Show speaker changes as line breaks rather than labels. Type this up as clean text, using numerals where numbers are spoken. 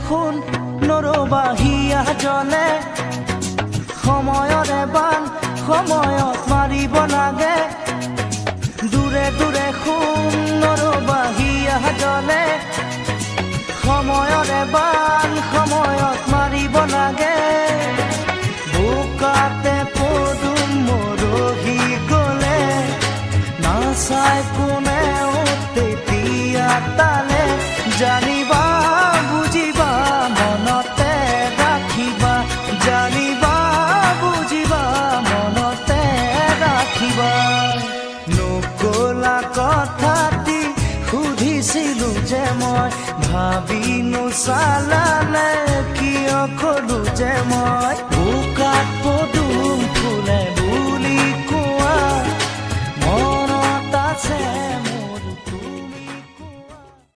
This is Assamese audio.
সোণ নৰবা হিয়া জ্বলে। সময়ৰে বান সময়ত মাৰিব লাগে। দূৰে দূৰে সোণ নৰবা হিয়া জ্বলে। সময়ৰে বান সময়ত মাৰিব লাগে। বোকাতে পদুম মৰহি গলে নাচাই কোনেও তেতিয়া তালে। জানিবা, বুজিবা, মনতে ৰাখিবা। জানিবা, বুজিবা, মনতে ৰাখিবা। নকলা কথাটি সুধিছিলো যে মই, ভাবি নোচালানে কিয় কলো যে মই বোকাত পদুম ফুলে বুলি কোৱা মনত আছে।